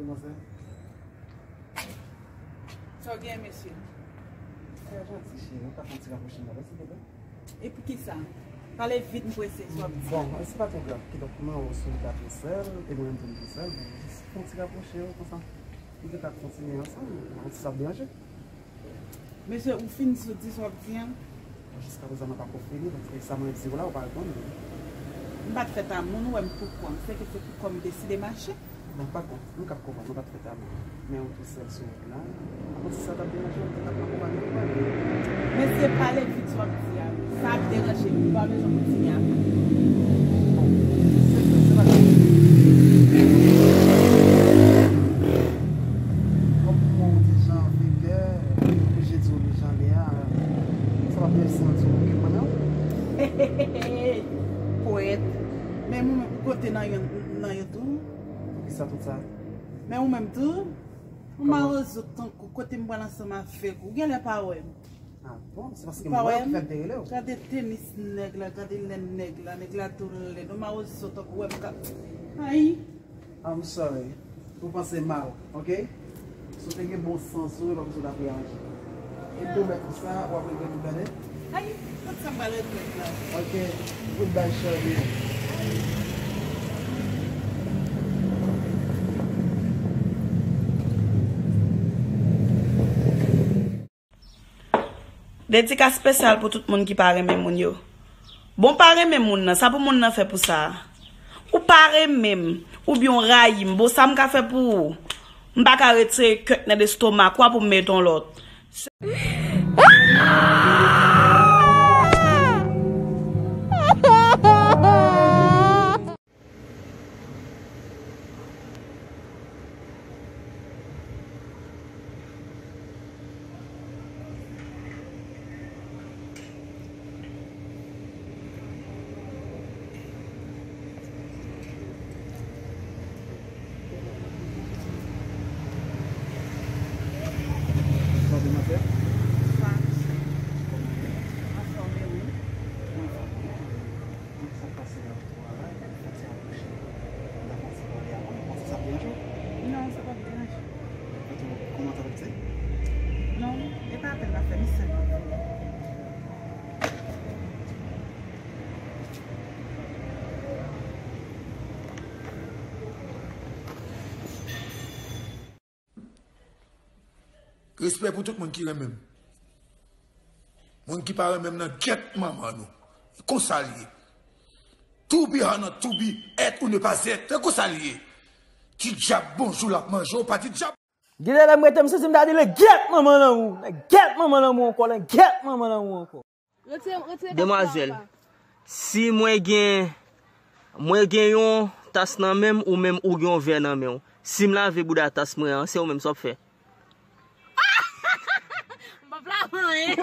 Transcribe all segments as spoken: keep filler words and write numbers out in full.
Manzè. Sa w gen, mesye? Trè janti, cheri. Ou ka fè yon ti rapwoche m la, silvouplè? E poukisa? Pale vit, m prese, sa w ap di. Bon, e se pa twò grav. Kidonk, mwen wè w sou wout la tou sèl, e mwen menm tou m tou sèl. Bon, jis fè yon ti rapwoche w konsa. Nou te ka kontinye ansanm, si sa ap deranje. Mesye, ou fin sou di sa w ap di an? Jiskaprezan, mwen pako fini, paske sa mwen di w la, ou pa reponn mwen. M pa t fèt a moun, ou wè m pou kò m. Se ke se pou kò m deside mache. Bon, pa kont, m ka konprann, ou pa t fèt a moun. Men ou tou sèl sou wout la. Akoz si sa t ap deranje w, m te t ap akonpanye w, ou pa vle. Mesye, pale vit sa w ap di a. Sa ap deranje m, ou pa bezwen kontinye avè m. Bon, se vre, se pa grav. Kòm ou wè w deja an vegè, m oblije di w li jan l ye a. Sa pa byen santi w ke mwen menm. Pwèt. Men mwen menm, ou kote nan yon, nan yon tou? Poukisa tout sa? Men ou menm tou? Ou mawozo tankou kote m pral ansanm avèk ou. Ou genlè pa wè m. Ah bon? Se paske m wè w ki fè m te rele w. Gade tenis nèg la, gade lè nèg la, nèg la tou lèd. Ou mawozo tankou wè m ka. Ay! I'm sorry. Ou panse mal, ok? Si w te gen bon sans ou, e pa konsa w t ap reyaji. E pwomèt ou sa, w ap regrèt ou tande. Ay, tout sa m pral regrèt la. Ok, goodbye, Shirley. Dedika espesyal pou tout moun ki pa renmen moun yo. Bon, pa renmen moun nan, sa pou moun nan fè pou sa? Ou pa renmen m, oubyen w rayi m, bon, sa m ka fè pou ou? M pa ka retire kèk nan lestomak ou a pou m mete yon lòt. Bonswa, demwazèl. Bonswa, mesye. Anfòm, wi. Anfòm. Sa k pase la, ou a la, fè ti rapwoche. N ap fè ti pale a, ou panse sa ap deranje w? Non, sa p ap deranje. Kote w, kòman sa p ap di? Non, e pa apèl m ap fè, misye. Respè pou tout moun ki renmen m. Moun ki pa renmen m nan gyèt manman nou. Konsa l ye. To be or not to be, être ou ne pas être. Se konsa l ye. Ti dyab bonjou l ap manje w, pa ti dyab. Gide lè m rete m santi m ta di l gyèt manman lanmou. Gyèt manman lanmou ankò, gyèt manman lanmou ankò. Retire, retire kas la, papa. Demwazèl, si mwen gen, mwen gen yon tas nan men m, ou menm ou gen yon vè nan men w. Si m lave bouda tas mwen an, se ou menm sa w ap fè? M p ap lave anyen.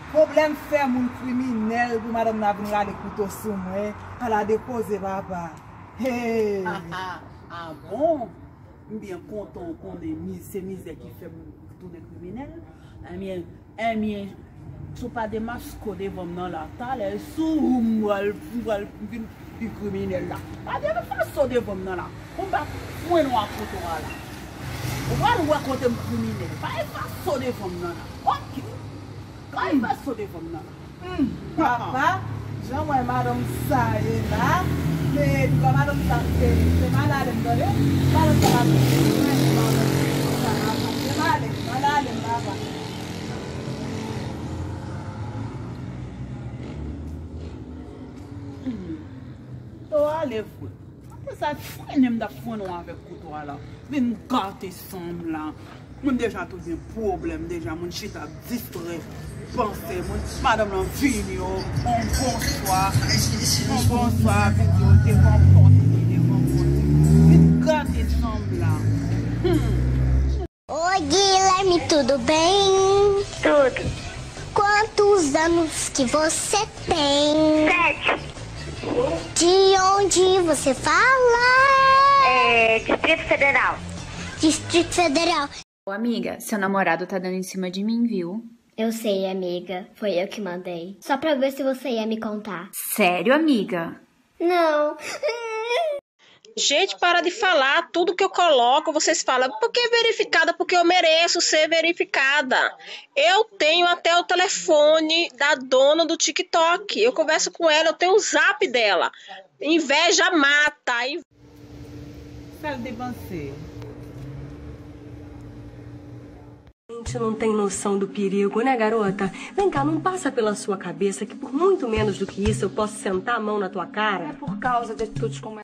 Pwoblèm fè moun kriminèl pou madanm nan vin rale kouto sou mwen. Ala de koze, papa. Hey! Ah, ah, ah bon? M byen kontan w konnen mi-, se mizè ki fè m tounen kriminèl. Ebyen, ebyen, si w pa demaske w devan m nan la, talè, si w, m pral, m pral vin pi kriminèl la. Pa demaske w devan m nan la. Pou m pa fwenn w ak kouto a la. Ou pral wè kote m kriminèl. Pa efase w devan m nan la. Oke. Pa efase w devan m nan la. Hmm, papa, jan m wè madanm sa ye la, men di kwa madanm sa se, se malade m tande. Madanm sa pa bezwen madanm sa, papa. Se malade, malade m, papa. Hmm. To ale vre. Apre sa, frennen m t ap frennen w avèk kouto a la. Vin gate san m la. Moun deja tou gen pwoblèm deja, moun chita distrè, panse, moun, madanm lan vini, o, on bonswa, on bonswa, vin di, o, devan pòt li, devan pòt li. Vin gate san m la. Hmm. Ô Guilherme, tudo bem? Tudo. Quantos anos que você tem? Sete. De onde você fala? É, Distrito Federal. Distrito Federal. Ô, amiga, seu namorado tá dando em cima de mim, viu? Eu sei, amiga. Foi eu que mandei. Só pra ver se você ia me contar. Sério, amiga? Não. Gente, para de falar, tudo que eu coloco, vocês falam, porque é verificada, porque eu mereço ser verificada. Eu tenho até o telefone da dona do TikTok. Eu converso com ela, eu tenho o zap dela. Inveja mata. Sal depanse. Gente não tem noção do perigo, né, garota? Vem cá, não passa pela sua cabeça que por muito menos do que isso eu posso sentar a mão na tua cara? Por causa de atitudes como